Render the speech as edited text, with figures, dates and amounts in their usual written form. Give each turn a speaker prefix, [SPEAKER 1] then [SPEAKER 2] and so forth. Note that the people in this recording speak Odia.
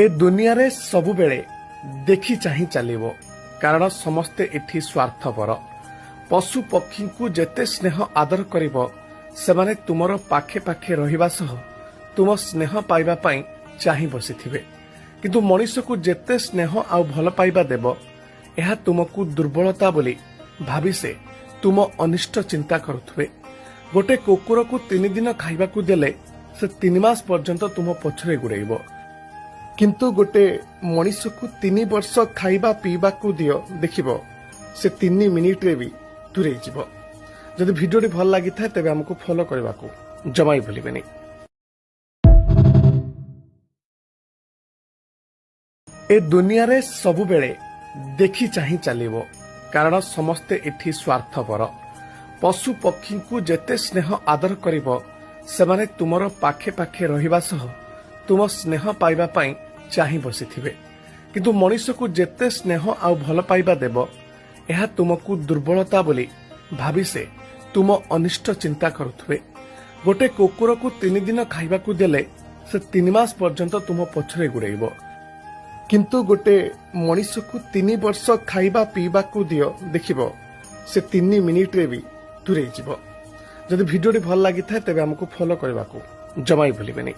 [SPEAKER 1] ଏ ଦୁନିଆରେ ସବୁବେଳେ ଦେଖି ଚାହିଁ ଚାଲିବ, କାରଣ ସମସ୍ତେ ଏଠି ସ୍ୱାର୍ଥପର। ପଶୁ ପକ୍ଷୀଙ୍କୁ ଯେତେ ସ୍ନେହ ଆଦର କରିବ, ସେମାନେ ତୁମର ପାଖେ ପାଖେ ରହିବା ସହ ତୁମ ସ୍ନେହ ପାଇବା ପାଇଁ ଚାହିଁ ବସିଥିବେ। କିନ୍ତୁ ମଣିଷକୁ ଯେତେ ସ୍ନେହ ଆଉ ଭଲ ପାଇବା ଦେବ, ଏହା ତୁମକୁ ଦୁର୍ବଳତା ବୋଲି ଭାବି ସେ ତୁମ ଅନିଷ୍ଟ ଚିନ୍ତା କରୁଥିବେ। ଗୋଟେ କୁକୁରକୁ 3 ଦିନ ଖାଇବାକୁ ଦେଲେ ସେ 3 ମାସ ପର୍ଯ୍ୟନ୍ତ ତୁମ ପଛରେ ଗୋଡ଼େଇବ। କିନ୍ତୁ ଗୋଟେ ମଣିଷକୁ 3 ବର୍ଷ ଖାଇବା ପିଇବାକୁ ଦିଅ, ଦେଖିବ ସେ 3 ମିନିଟରେ ବି ଦୂରେଇ ଯିବ। ଯଦି ଭିଡ଼ିଓଟି ଭଲ ଲାଗିଥାଏ, ତେବେ ଆମକୁ ଫଲୋ କରିବାକୁ ଜମା ବି ଭୁଲିବେନି। ଏ ଦୁନିଆରେ ସବୁବେଳେ ଦେଖି ଚାହିଁ ଚାଲିବ, କାରଣ ସମସ୍ତେ ଏଠି ସ୍ୱାର୍ଥପର। ପଶୁ ପକ୍ଷୀଙ୍କୁ ଯେତେ ସ୍ନେହ ଆଦର କରିବ, ସେମାନେ ତୁମର ପାଖେ ପାଖେ ରହିବା ସହ ତୁମ ସ୍ନେହ ପାଇବା ପାଇଁ ଚାହିଁ ବସିଥିବେ। କିନ୍ତୁ ମଣିଷକୁ ଯେତେ ସ୍ନେହ ଆଉ ଭଲ ପାଇବା ଦେବ, ଏହା ତୁମକୁ ଦୁର୍ବଳତା ବୋଲି ଭାବି ସେ ତୁମ ଅନିଷ୍ଟ ଚିନ୍ତା କରୁଥିବେ। ଗୋଟେ କୁକୁରକୁ 3 ଦିନ ଖାଇବାକୁ ଦେଲେ ସେ 3 ମାସ ପର୍ଯ୍ୟନ୍ତ ତୁମ ପଛରେ ଗୋଡ଼େଇବ। କିନ୍ତୁ ଗୋଟେ ମଣିଷକୁ 3 ବର୍ଷ ଖାଇବା ପିଇବାକୁ ଦିଅ, ଦେଖିବ ସେ 3 ମିନିଟରେ ବି ଦୂରେଇ ଯିବ। ଯଦି ଭିଡ଼ିଓଟି ଭଲ ଲାଗିଥାଏ, ତେବେ ଆମକୁ ଫଲୋ କରିବାକୁ ଜମା ବି ଭୁଲିବେନି।